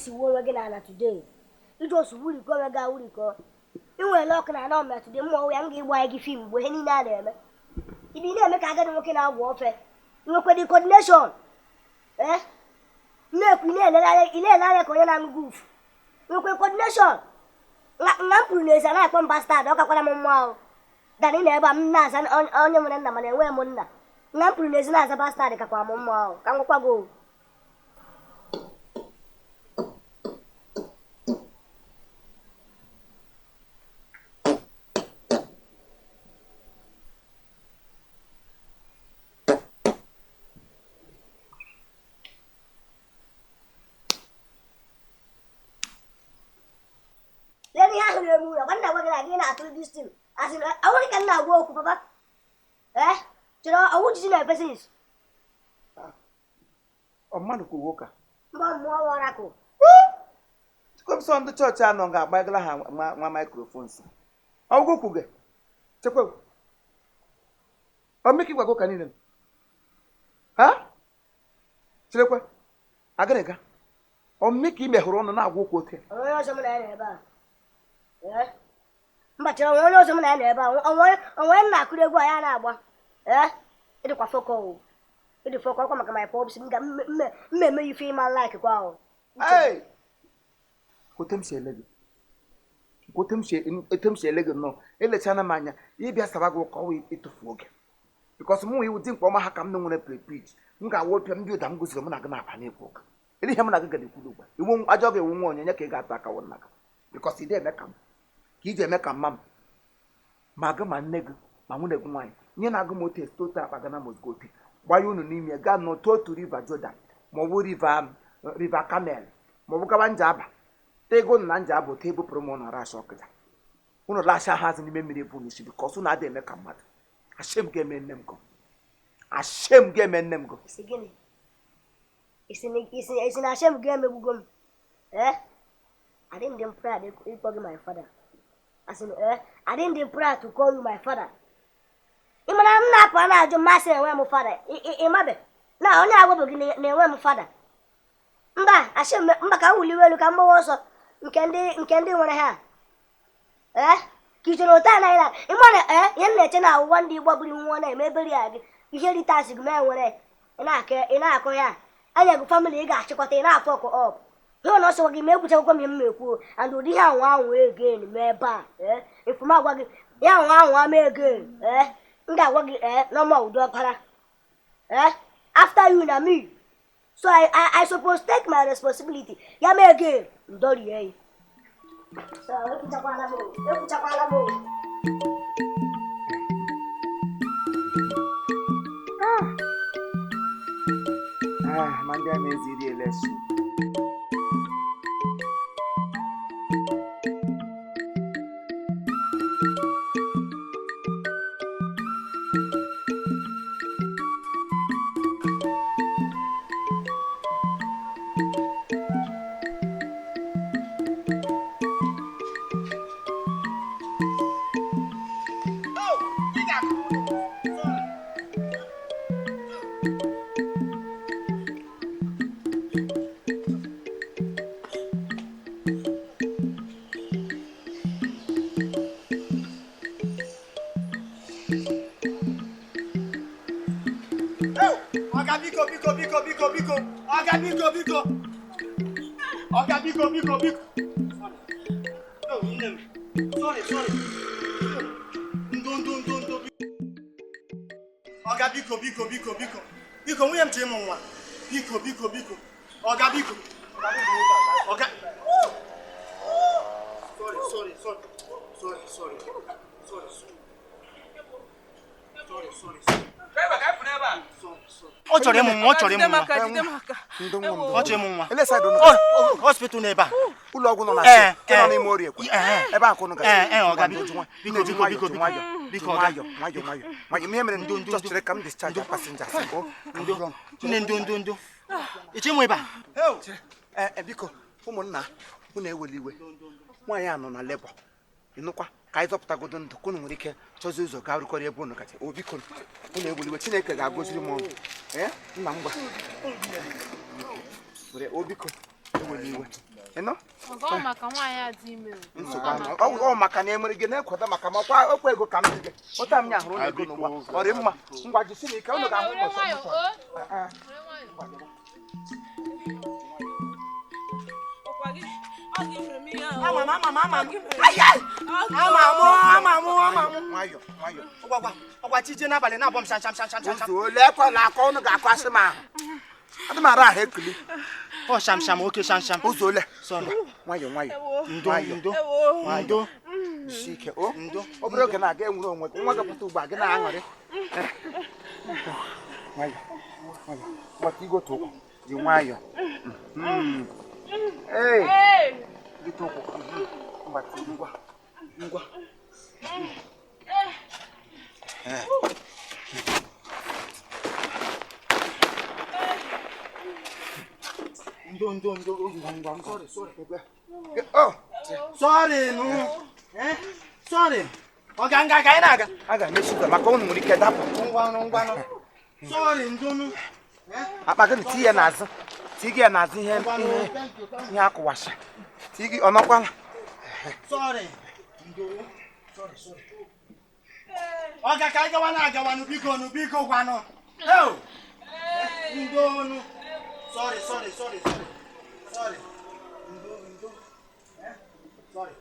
I si wuo onwe gị n'ala today. Iji osu wurikọ onwe gị awurikọ. Ị nwere ọkụ na anọ mma today, mmụọ ya m ga-egbu anyị gị film mgbe ihe niile a na-eme. Ibi na-eme ka agadi nwoke na-agwọ ofe. Ị nwekwara coordination. Ee? Na-ekwu ị na-ele anya ka onye na-aṅụ goof. Ị nwekwara coordination. Nga m pụrụ n'ezi a na-akpọ m bastard, ọ kakwara m mma ahụ. Dani na ebe a m na-aza onye nwere nna, mana enweghị m nna. Nga m pụrụ n'ezi na-aza bastard kakwa m mma ahụ. Ka m gwakwa gị o. Lee ihe ahụ na-eme ụlọ gwa nna, gwa gị na gị na-atụrụ this thing. Asị na awụghị ka m na-agwa okwu papa. Ee, chere, ọwụ jiji na-efe since. Ọ mmadụ kwuo ụka. Mba, mmụọ ọrakụ. Sọ ndị chọọchị anọ ga-agbagala ha nwa microphone si ọgwụgwụ kwuge chekwa ọmịka ịgwago ụka niile ha cherekwe agịrịga ọmịka ime hụrụ ọnụ na-agwa ụka ote. Onye ọzọ m na ya nọ ebe a. Ee, mba, chere, onwe onye ọzọ m na ya nọ ebe a. Onwe m na-akụrụ egwu a ya na-agba. Ee, ịdịkwa focus o, ịdị focus ọkwa maka my pops. M ga mme ife ịma like kwa o. Hey! Otu m si ele gị, otu m si ele gị nnọọ, elechana m anya ịbịa saba gị ụka ọwa ịtụfu oge, because mụ iwu dị mkpa ọma ha ka m nwere prepich m ga-awụ pịa ndị ụda m gosiri mụ na gị na-aba n'ekwu ụka ele ihe mụ na gị gara ekwuru ugbu a. Iwu ajọ ga-ewu nwa onye nye ka ị ga-atụ aka wụ nna gị, because ị eme ka m ka iji eme ka mma m ma gị ma nne gị ma nwunye gị nwaanyị nye na-agụ m otu esi otu akpa gana mozgo ote gbanye unu n'ime ya gaa n'otu otu River Jordan maọbụ River Camel maọbụ gaba Njaba tego na Njaba otu ebupụrụ m ụnụ rasha ọkịja unu lasha ha azụ n'ime mmiri bụ n'isi, because unu adịghị eme ka mmadụ. Ashem ga-eme nne m gụ, ashem ga-eme nne m gụ. Isi gịnị? Isi na ashem ga-emegbugo m. Ee, adị m dị proud ịkpọ gị my father. Asị m, ee, adị m dị proud to call you my father. Ị mara m na-apụ a na-ajụ mmasị enwe m father. Ị mabe na onye agwabụ gị na-enwe m father. Mba, asị m mba, ka m wuliwe elu ka m gbawa ọsọ nke ndị nwere ha. Ee, ka ị chere otu anaghị na ị mara. Ee, ihe m na-eche na awụwa ndị gbaburu nwụọ na-eme ebere ya gị ihe ritasị gị ma enwere ị na-akọ ya anya gị family ị ga-achịkọta ị na-afọ ọkụ ọp ihe na ọsọ gị ma ekwuchakwa m ihe m ekwu and ụdị ihe anwa anwa again mee ebe a. Ee, ifuma agwa gị ya anwa anwa mee again. Ee, m ga-agwa gị, ee, nọma ụdị ọkpara. Ee, after you na me, so I suppose take my responsibility. Ya mee again, ndọrie ya. So ekwuchakwala m o, ekwuchakwala m o. Ah, ma ndị a na-eziri eleshi. Ọga, biko, biko, biko, biko, biko. Ọga, biko, biko. Ọga, biko, biko, biko. Oh, nne m. Sorry, sorry. Ndo, ndo, ndo, ndo. Ọga, biko, biko, biko, biko. Biko, nwunye m chọrọ ịmụ nwa. Biko, biko, biko. Ọga, biko. Ọga. Sorry, sorry, sorry. Sorry, sorry. Sorry, sorry. Sorry, sorry, sorry. Ọ chọrọ ịmụ nwa, ọ chọrọ ịmụ nwa. Jide m aka. Ndo nwa m. Ọ chọrọ ịmụ nwa. Ele side unu? Hospital n'ebe a. Ụlọ ọgwụ nọ na Ee, ke nọ ee. n'ime Orie ekwe. Ee. Ebe a ka unu gara? Ee, ee, ọga, Ngwa, biko, ji nwa- biko, nne, ji biko, nwayọọ, biko, ji biko. nwayọọ, Biko, ji ọga. nwayọọ, nwayọọ, nwayọọ, nwayọọ. Ihe mere Ndo, ndo, just ndo. chere ka m discharge passengers. O, Ndo, nne, ndo, ndo, ndo. Ị chọ ịmụ ebe a? Ee, ee, biko, ụmụnna, unu ewela iwe. Nwaanyị a nọ na labour. Ịnụkwa ka anyị zọpụtagodo ndụ ka unu nwere ike chọzie ụzọ gaa rụkọrọ ebe unu gaje. O, biko, unu ewela iwe. Chineke ga-agọziri m ọnụ. Ee, nna m, gwa were. O, biko, ewela iwe. Ịnụ? Ọ maka nwaanyị a dị ime. Nsogbu anọ. Ọ maka na emere gị na-ekweta maka ma ọkwa okwu ego ka m dị gị. Ụta m ya hụrụ ụlọ ego n'ugbu a. Ọ dị mma. Ngwa jisi n'ike unu ga-ahụ ụbọchị ọmụmụ. Nwayọ nwayọ. Ọgwa chije n'abalị na-abọ m sham sham sham sham sham. Ole ekwe na akọ unu ga-akọ asị m ahụ. Adị m ara ahụ ekuli. Ọ sham sham oke sham sham. Ụzọ ole? Sorry. Nwayọ nwayọ. Ndo ndo. Nwayọ. Jisi ike o. Ndo. Obere oge na-aga enwere onwe gị. Nwa gị pụta ugbu a gị na-aṅụrị. Nwayọ. Nwayọ. Gbata igwe otu ụkwụ. Dị nwayọ. Ee. Gite ụkwụ. Mgbata ngwa. Ngwa. Ndo ndo ndo. Ngwa ngwa. Sorry sorry. Oh. Sorry nụ. Eh? Sorry. Ọ ga nga ka anyị na-aga. A ga-emechi ụzọ maka unu nwere ike dapụ. Ngwanụ ngwanụ. Sorry ndonu. Akpa gị tinye ya n'azụ. Tinye ya n'azụ ihe ihe akụwasha. Tinye gị ọ nọkwala. Sorry. Ndo. Sorry sorry. Ọ ga ka anyị gawa na-agawanụ biko nụ biko gwanụ. Eo. Ndonu. Sorry sorry sorry sorry. Sorry. Ndo ndo. Eh? Sorry.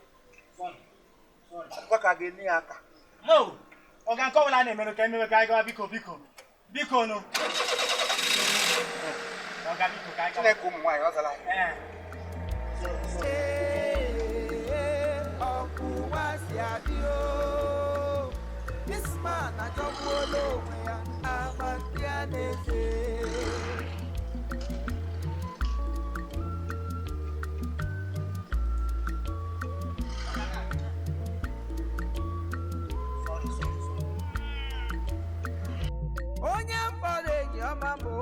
Sorry. Sorry. Akwa ka ga-enye ya aka. No. Ọ ga nke ọbụla a na-emerụ ka emewe ka anyị gawa biko biko. Biko nụ. Ọ ga biko ka anyị gawa. Chineke ụmụ nwaanyị ọ zara anyị. Eh. Sorry sorry. Ọkụwa si adị o. This man ajọgbuola onwe ya, ama ndị a na-efe. Sorry sorry sorry. Onye mkpọrọ enyi ọma m o,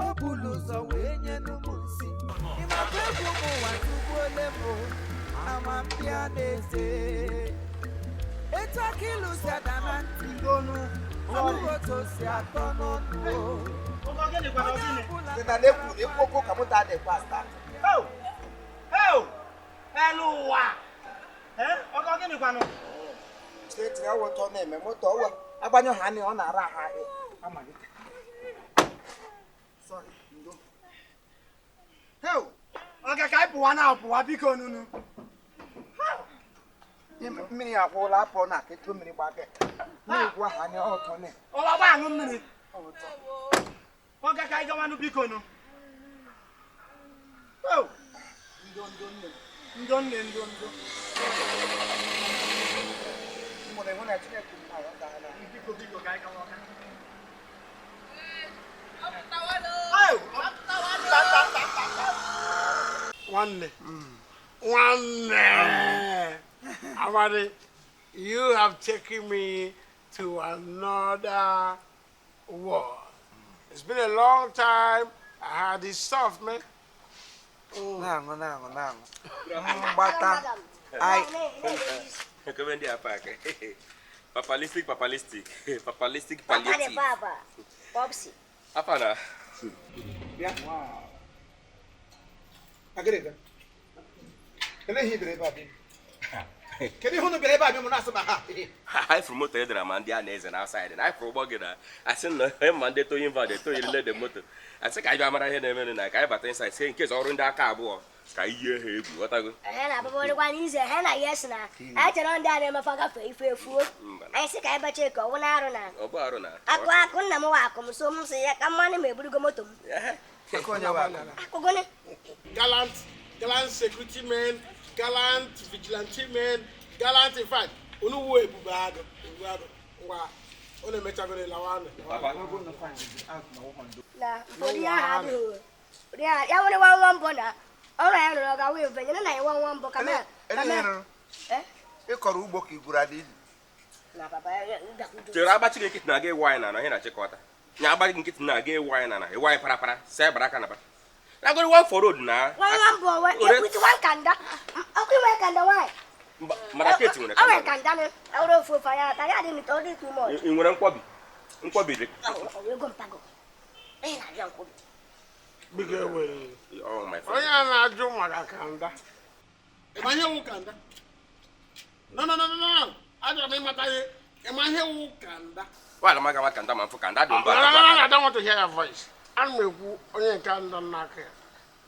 o bulu ụzọ wee nye m nsị. Ịmakwa egwu ụmụ ụwa tupu ole m o, ama ndị a na-eze. Etu aka ilu si ada na ntị, Ndonu. ọ bụghị otu o si atọ n'ọnụ o. Oge gịnị gwara Onye gịnị? ọbụla Sị na na-ekwu ekwu okwu ka moto a na-ekwe asta. Eo! Eo! Elu ụwa! Eh? Oge gịnị gwanụ? Steeti ọwụ ụtọ na-eme moto ọwụ agbanyụ ha anya ọ na-ara ahụ ahụ amalite. Sorry, ndo. Eo! Oge ka anyị pụwa na apụwa biko nunu. Mmiri akwụla apụ na aka etu mmiri gbaa gị. Mmiri gwụ ahụ anya ọtọ na Ọwa gba aṅụ mmiri. Oge ka anyị gawanụ biko nụ. Eo! Ndo ndo nne. Ndo nne ndo ndo. Nwere enwe na Chineke ụmụ nwaanyị ọ zara anyị. Biko biko ka anyị gawa ọka. Eo! Mba mba mba mba mba. Nwanne. Nwanne. Amadi, you have taken me to another world. It's been a long time I had this stuff, man. Na-aṅụ na-aṅụ na-aṅụ. Mgbata. Ai. Ekebe ndị a paak. Papalistic, papalistic, papalistic Papa de palliative. papa. Popsi. Afa na. Bịa. Agịrịga. Kedu ihe ị bịara ebe a bịa? Kedu ihe unu bịara ebe a bịa mụ na-asị ma ha? Anyị fụrụ moto edere ma ndị a na-eze na outside na anyị fụrụ ụgbọ gị na asị na onye ma ndị toyin vad etoyirile de moto. Asị ka anyị bịa mara ihe na-emenụ na ka anyị bata inside sie nke ọrụ ndị aka abụọ ka anyị yie ha egwu ghọtago. Ehe na papa ọdịkwa n'ize ehe na yes na anyị chere ndị a na-emefa gafe ife efuo. Mba. Anyị sị ka anyị bacha ka ọ wụ na-arụ na Ọ bụ arụ na. akụ akụ nna m wa akụ m so m sị ya ka mmanụ ma eburugo moto m. Aka onye wa akụ. Akụgụnị. Gallant, gallant security men, gallant vigilante men, gallant in fact. Unu wo ebube agụ, ebube agụ. Ngwa, unu emechagoro lawanụ. Papa. Na ụdị ahụ adịghị. Ụdị ahụ ya nwere nwa nwa mbọ na ọrụ ya rụrụ ọ ga-awụ mfe nyere na ya nwa nwa mbọ ka mee Ele ka ihe mee. rụrụ. Eh? Ị kọrọ ugbo ka i gwuru ala ili. Na papa ya gakwudo. Chere agbachi gị nkịtị na-aga ịwụ anyị na ihe na-achịkọta. Nya agbachi gị nkịtị na-aga ịwụ anyị na ịwụ anyị parapara see bara aka na ba. Nagoro one for road na. Nwa nwa mbọ we with one kanda. Ọkụ inwe kanda nwaanyị. Mba, mana Kate nwere Ọ nwere kanda. kanda nị. Ọ ofu ofu anya ata ya dị mita ọ dị too much. Ị nwere nkwobi? Nkwobi dị. Ọ wụ ego mpago. Ị na-abịa nkwụbi. Biko ewere. Oh my Onye friend. a na-ajụ maka kanda. Ịma ihe wụ kanda? No, no, no, no, no. Achọrọ m ịmata ihe. Ịma ihe wụ kanda? Wala maga ma kanda ma mfụ kanda dị No, mba. no, no, no, I don't want to hear your voice. Ana m ekwu onye nke ndọ n'aka ya.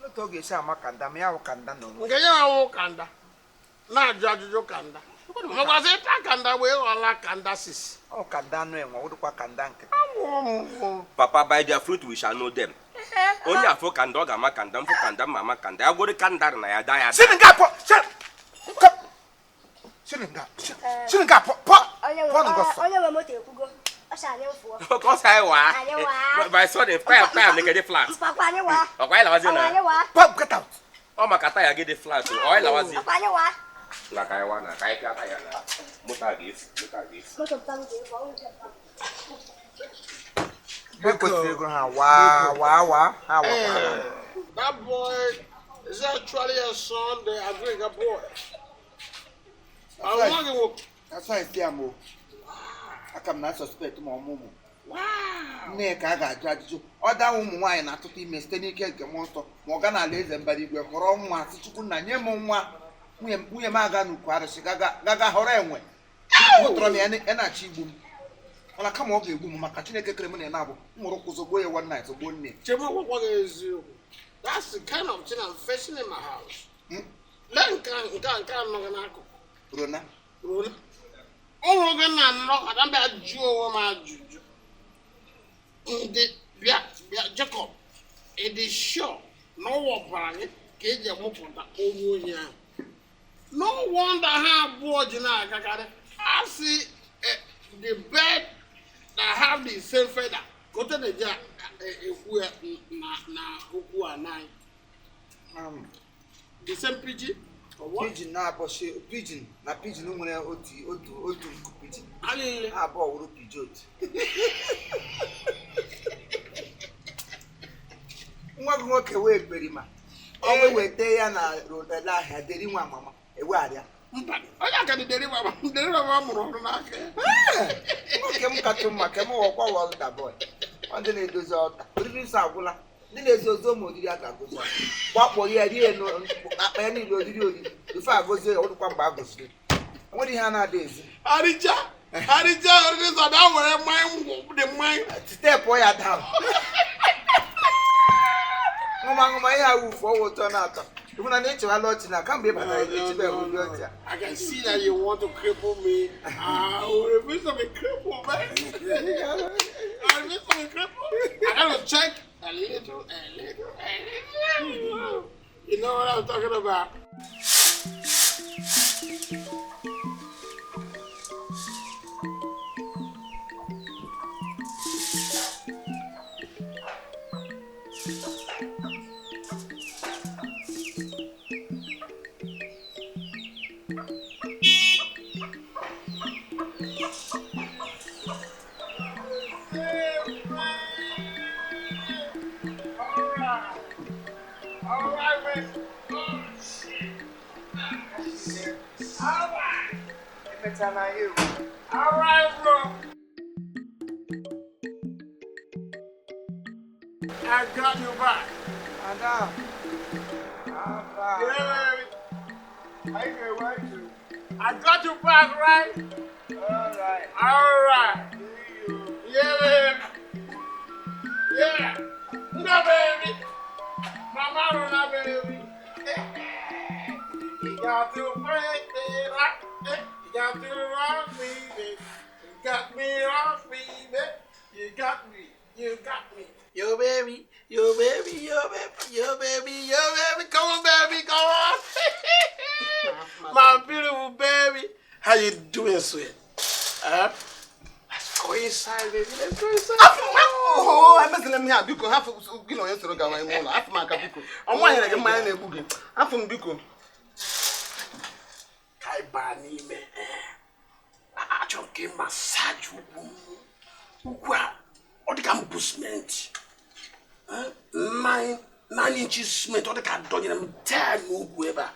Otu ọ ga-esi ama kanda ma ya wụ kanda na onwe. Nke ya wụ kanda. Na-ajụ ajụjụ kanda. Makwasị ịta kanda wee ghọla kanda sisi. Ọ kanda anụ enwe, ọ dịkwa kanda nkịtị. Amụọ m. Papa, by their fruit we shall know them. Onye afọ kanda ọ ga-ama kanda, mfụ kanda mma ama kanda. Ya gwere kanda na ya da ya da. Sini nga pọ sini nga sini nga pọ pọ pọ ngọsọ. Onye nwe moto ekwugo. Ọ sị anyị fụọ. Ka ọ sị anyị waa. Anyị waa. By sudden taya taya na dị flat. Mkpakwa anyị waa. Ọkwa anyị lawazie Ọkwa na. anyị waa. Pọ get out. Ọ maka taya gị dị flat. Ọ anyị lawazie. Ọkwa anyị waa. Na ka anyị waa na ka anyị pịa taya na moto a ga-efu. Moto a ga-efu. Moto mpa m ga-efu, ọ nwụrụ mpa m. Ha kwesịrị ego ha waa waa waa ha waa. That boy is actually a son, the African boy. I want to That's why I say am o. Aka m na suspect ma ọmụmụ. Nne ka a ga-ajụ ajụjụ. Ọ dawa ụmụ nwaanyị na-atụta ime site n'ike nke mmụọ nsọ ma ọ ga n'ala eze mbara igwe họrọ nwa sị Chukwu nna nye m nwa. Nwunye m aga n'ukwu arụsị gaga họrọ enwe. Hụtọrọ m ya ya na-achọ igbu m. Mana kama ọ ga-egbu m maka Chineke kere m na ya na-abụ m nwụrụ ụkwụ zọgbuo ya one night zọgbuo nne. Chebe ọgwụgwọ gị eziokwu. That's the kind of thing I'm facing in my house. Lee nke a nke a nke a nọ gị n'akụkụ. Rona. Ruo ụmụ gị na nnọkọta bịa jụọ onwe m ajụjụ. Ndị bịa bịa Jacob, ị dị sure na ọwa ọbara gị ka eji emụpụta onwe onye ahụ? No wonder ha abụọ ji na-agakarị. A sị the bird that have the same feather. Ka otu na-eji ekwu ya na okwu a naanị. The same pigeon? Or what? Pigeon na-abọchị pigeon na pigeon nwere otu otu otu nku pigeon. Ha niile. Ha abụọ wụrụ pijot. Nwa gị nwoke wee ekperima. Ọ wee weta ya na rodele ahịa deri nwa mama ewegharịa. Mba, onye aka dị deri baba, deri baba mụrụ ọrụ n'aka ya. Nwoke m kacha mma ka m ghọkwa ọlta boy. Ọ ndị na-edozi ọta. Oriri nsọ agwụla. Ndị na-ezo ozo ma oriri a ga-agọzi ya. Gbakpọ ya rie akpa ya niile oriri oriri. Ife agọzie ya ọ dịkwa mgbe a gọziri. Enwere ihe a na-ada ezi. Arịcha, arịcha oriri nsọ bịa were mmanya ngwụ dị mmanya. Steepụ ya down. Ṅụma ṅụma ihe a wufu ọwụ ụtọ na-atọ. Ịhụ na na-echewala ọchị na kamgbe ị batara echebe ụdị ọchị a. I can see that you want to cripple me. I will refuse to be crippled, man. I refuse to be crippled. I gotta check a little, a little, a little. You know what I'm talking about. All right, bro. I got you back. Ada. Aba. Yeah, baby. Anyị ga-ewe you. I got you back, right? All right. All right. Yeah, baby. Yeah. No, baby. Mama, no, baby. You got to break me right. You got to rock me, baby. You got me rock me, baby. You got me. You got me. Yo, baby. Yo, baby. Yo, baby. Yo, baby. Yo, baby. Come on, baby. Come on. My beautiful baby. How you doing, sweet? Huh? Let's go inside, baby. Let's go inside. Oh, emezila m ihe a biko hafụ gị na onye soro gawa ime ụlọ afụ m aka biko ọnwa nyere gị mmanya na-egbu gị afụ m biko Ka anyị baa n'ime. Achọrọ m ka ị masaji ukwu m. Ukwu a, ọ dị ka m bụ simenti. 9 inches cement, ọ dị ka dọnyere m taa n'ukwu ebe a.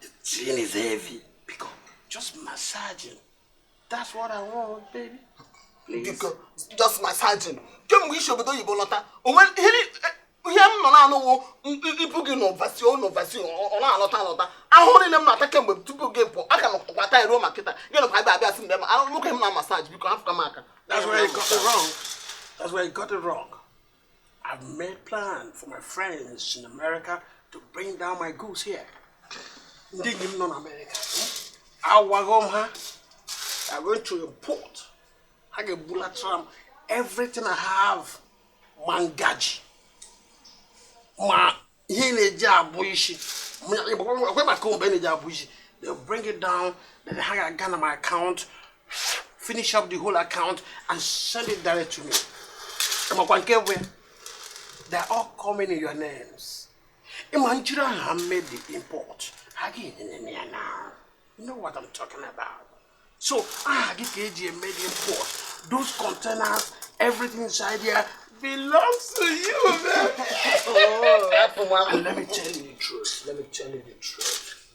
The thing is heavy. Biko, just massage it. That's what I want, baby. Please. Biko, just massaging. Kemgbe isi obodo oyibo lọta, onwe ihe Ihe m nọ na-anụwo ibu gị n'ụvasi n'ụvasi ọ na-alọta alọta ahụhụ niile m na-ata kemgbe tupu gị pụọ aka m kwata ya ruo ma kịta gị nọkwa ebe abịa sị mgbe m nwoke m na massage biko afụka m aka. That's where you got it wrong. That's where you got it wrong. I've made plan for my friends in America to bring down my goods here. Ndị enyi m nọ na America. Awago m ha. I'm going to import. Ha ga-ebulatara m everything I have. Ma ngaji. Ma ihe na-eji abụ isi. Ekwe maka mgbe na-eji abụ isi. They'll bring it down. Then ha ga-aga na my account. Finish up the whole account and send it direct to me. Makwa nke bụ ya. They're all coming in your names. Ịma njiri aha made the import. Ha ga-enye ya now. You know what I'm talking about. So, aha gị ka eji eme the import. Those containers, everything inside here belongs to you, man. Oh, And let me tell you the truth. Let me tell you the truth.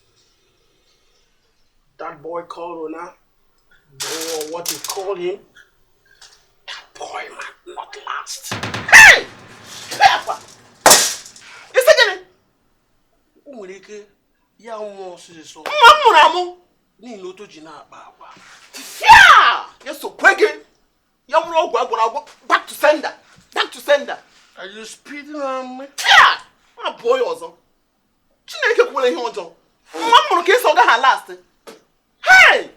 That boy called Rona, or what you call him, that boy might not last. Hey! Akwa! Isi gịnị? O nwere ike ya nwụọ ọsịsọ Nwa m mụrụ amụ. n'ihi na otu ji na-akpa agwa. Fịa! Ya sokwe gị. Ya bụrụ ọgwụ agwọrọ agwọ. Back to sender. Back to sender. Are you speeding on me? Fịa! Ma bụọ ya ọzọ. Chineke kwuwere ihe ọjọọ. Nwa m mụrụ ka esi ọ gaghị last. Hey!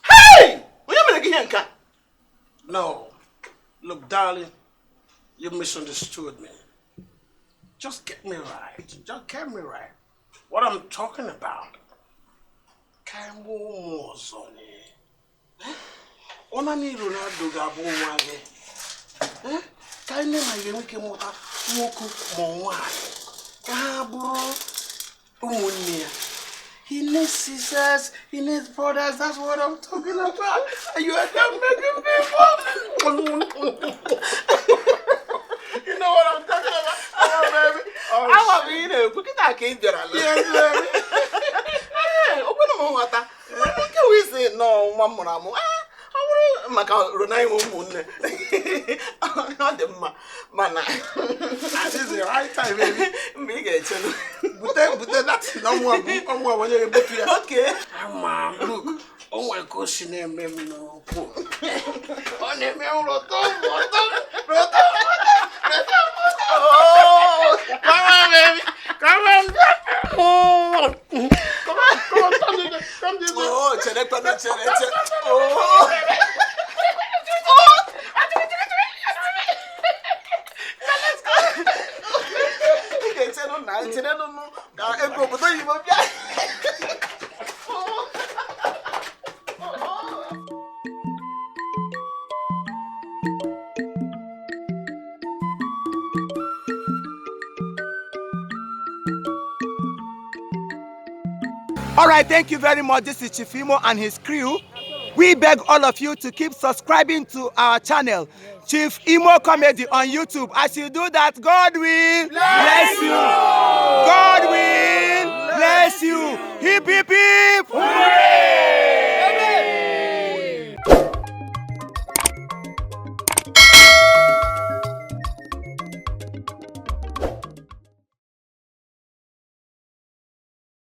Hey! Onye mere gị ihe nke a? No. Look, darling, you misunderstood me. Just get me right. Just get me right. What I'm talking about. Ka anyị mụọ ụmụ ọzọ ni. Ọ naanị Ronaldo ga-abụ nwa gị. Ka anyị na ga-enwe ike mụta nwoke ma nwaanyị. Ka ha bụrụ ụmụnne ya. He needs sisters, he needs brothers. That's what I'm talking about. And you are not making people. You know what I'm talking about? Oh, baby. Oh, Awa bụ ị na-ekwu kịta ka ị bịara. Yes, baby. Ee, okwere m nghọta. Nke wụ isi nọọ nwa m mụrụ amụ. Ọ bụrụ maka Rona inwe ụmụnne. Ọ dị mma. Mana This is the right time, baby. mgbe ị ga-echere. Bute, bute, that's no more. No more. When you get to Okay. Ama, look, o nwere ka o si na-eme m n'okwu. Ọ na-eme m rọtọ rọtọ rọtọ rọtọ rọtọ. Oh! Come on, baby. Come on. Come on, come on, come this way. Come this way. Oh, chere kwano, chere, chere. Oh! Ị ga-echere na chere nụ ka ego obodo oyibo bịa. All right, thank you very much. This is Chief Imo and his crew. We beg all of you to keep subscribing to our channel, Chief Imo Comedy on YouTube. As you do that, God will bless you. God will bless you. Hip, hip, hip.